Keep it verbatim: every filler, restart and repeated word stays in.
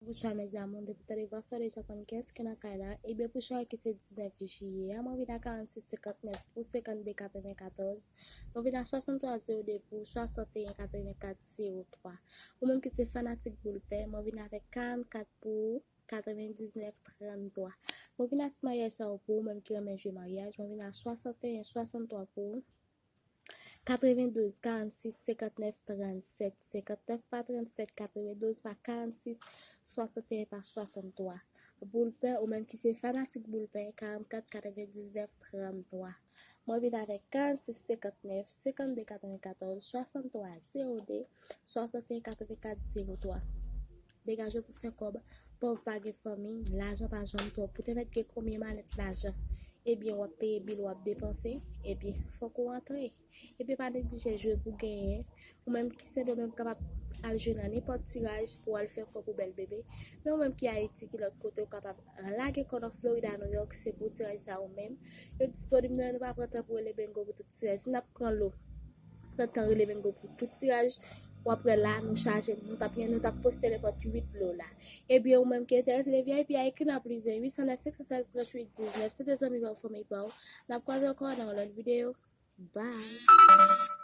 Bonswa mes amours, depi tande vwa sa w deja konn kiyès ki nan kay la. Ebyen pou chwa ki se diznèf jiyè a, mwen vin a karannsis senkantnèf pou senkannde katrevenkatòz. Mwen vin a swasanntwa zewo de pou swasanteyen katrevenkat zewo twa. Ou menm ki se fanatik boul pè, mwen vin avèk karannkat pou katrevendiznèf tranntwa. Mwen vin a ti maryaj sa yo pou ou menm ki renmen jwe maryaj, mwen vin a swasanteyen swasanntwa pou ou. Katrevendouz karannsis senkantnèf trannsèt, senkantnèf pa trannsèt, katrevendouz pa karannsis swasanteyen pa swasanntwa. Boul pè, ou menm ki se fanatik boul pè, karannkat katrevendiznèf tranntwa. Mwen vin avèk karannsis senkantnèf senkannde katrevenkatòz swasanntwa zewo de swasanteyen katrevenkat zewo twa. Degaje pou fè kòb. Pòv pa gen fanmi, lajan pa janm twòp. Ou te mèt gen konbyen malèt lajan? Ebyen w ap peye bil, w ap depanse. Ebyen fòk ou antre. Ebyen pa neglije jwe pou genyen. Ou menm ki se de menm kapab al jwe nan nenpòt tiraj pou al fè kòb pou bèl bebe. Men ou menm ki Ayiti, ki lòt kote, ou kapab lage kò nan Florida, New York, se pou tiraj sa ou menm. Yo disponib, nou pa pran tan pou rele bingo pou tout tiraj. Si n ap pran lo, pran tan rele bingo pou tout tiraj, w ap wè la nou chaje, nou t ap gen, nou t ap poste nenpòt uit lo la. Ebyen ou menm ki enterese de V I P a, ekri nan plis de uit san nèf senk san sèz tranntuit diznèf. Se te zanmi pa w, fanmi pa w. N ap kwaze ankò nan yon lòt videyo. Bye.